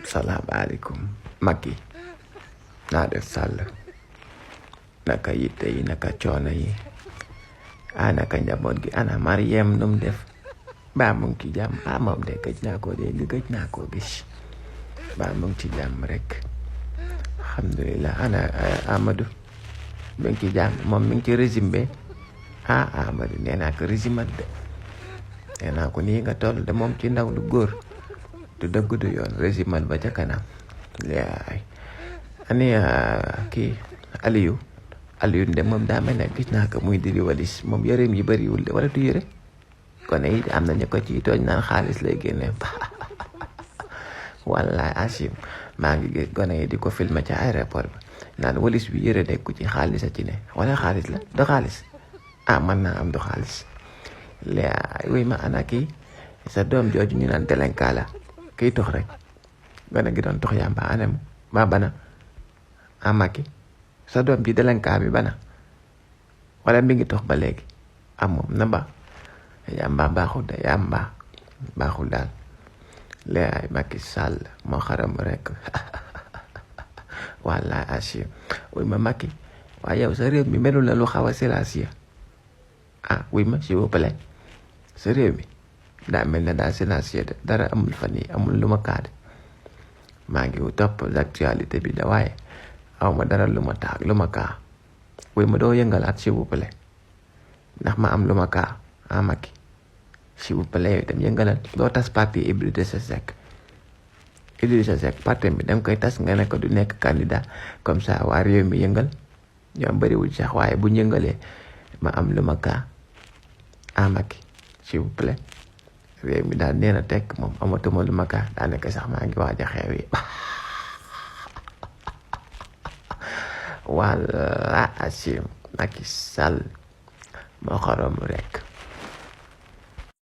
salaamaaleykum Macky naa def Sall naka yitte yi naka coono yi naka njaboot gi ana Mariem num def baa mu ngi ci jàmm moom de gëj naa koo dégg gëj naa koo gis baa mu ngi ci jàmm rek alhamdulilah ana Amadou mu ngi ci jàmm moom mi ngi ci régime be Amadou nee naa ko régime de nee naa ko nii nga toll de moom ci ndaw lu góor du dëgg du yoon régime ba ca kanam yaay ani kii Aliou de moom daa mel ne gis naa ko muy diri walis moom yëreem yi bëriwul de wala du yëre kon yi am na ñu ko ci tooñ naan xaalis lay génne wallaay asim maa ngi gis gone yi di ko filmer ca aéroport bi naan walis bi yëre nekku ci xaalis a ci ne wala xaalis la du xaalis mën naa am du xaalis laay wuy ma ana kii sa doom jooju ñu naan délinquant la kii tox rek gone gi doon tox yàmba anam ba bana Macky sa doom ji délinquant bi bana wala mi ngi tox ba léegi moom na ba yàmba baaxul de yàmba baaxul daal laay Macky Sall moo xaram rek wallaay asim wuy ma Macky waaye yow sa réew mi melul na lu xaw a silencieux wuy ma s'il vous plaît sa réew mi daa mel ne daa silencieux de dara amul fan yi amul lu ma kaade maa ngi topp actualité bi da waaye aw ma dara lu ma taag lu ma kaa wuy ma doo yëngalaat s'il vous plaît ndax ma am lu ma kaa Macky s'il vous plaît yow itam yëngalaat doo tas parti Idrissa Seck parti bi danga koy tas nga ne ko du nekk candidat comme ça waa réew mi yëngal ñoom bëriwul sax waaye bu yëngalee ma am lu ma kaa Macky s'il vous plaît réew mi daal nee na tekk moom amatuma lu ma kaa daanaka sax maa ngi waaj a xeew yi walla asim Macky Sall moo xorom rek